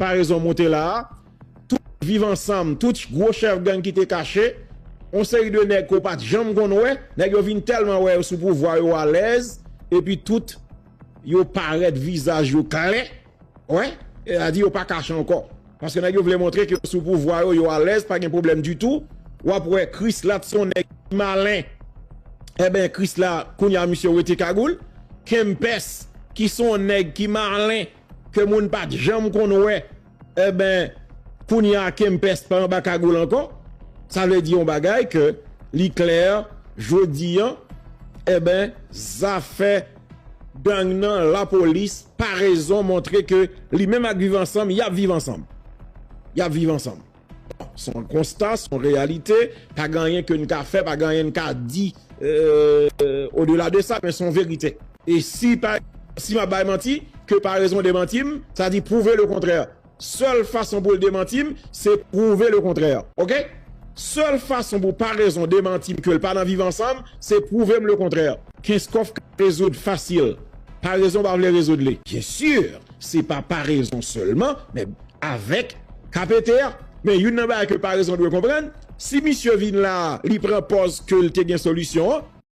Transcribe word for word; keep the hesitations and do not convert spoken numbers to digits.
Parezon monte la a, tout Viv Ansanm, tout gwo chèf gang ki te kache, yon seri de nèg ke w pa t janm konn wè, nèg yo vin tèlman wè yo sou pouvwa, yo alèz, epi tout yo parèt, vizaj yo klè, wè, sètadi yo pa kache ankò. Paske nèg yo vle montre ke yo sou pouvwa yo, yo alèz, pa gen pwoblèm ditou. W ap wè Krisla t se yon nèg ki malen. Enben, Krisla, kounye a misye wete kagoul. Kempès, ki se yon nèg ki malen, ke moun pa t janm konn wè, enben, kounye a Kempès pa anba kagoul ankò. Sa vle di yon bagay ke li klè, jodi an, enben, zafè gang nan, lapolis, parezon montre ke li menm ak Viv Ansanm, y ap viv ansanm. Y ap viv ansanm. Se yon konsta, se yon reyalite, pa gen anyen ke n ka fè, pa gen anyen n ka di, euh, odela de sa, men se yon verite. E si pa, si m ap bay manti, ke parezon demanti m, sa di pwouve le kontrè. Sèl fason pou l demanti m, se pwouve le kontrè. Oke? Sèl fason pou parezon demanti m ke l pa nan Viv Ansanm, se pwouve m le kontrè. Kenskòf ka rezoud fasil. Parezon pa vle rezoud li. Byen si, se pa parezon sèlman, men avèk K P T a. Men youn nan bagay ke parezon dwe konprann, si misye vin la, li pran pòz ke l te gen solisyon an,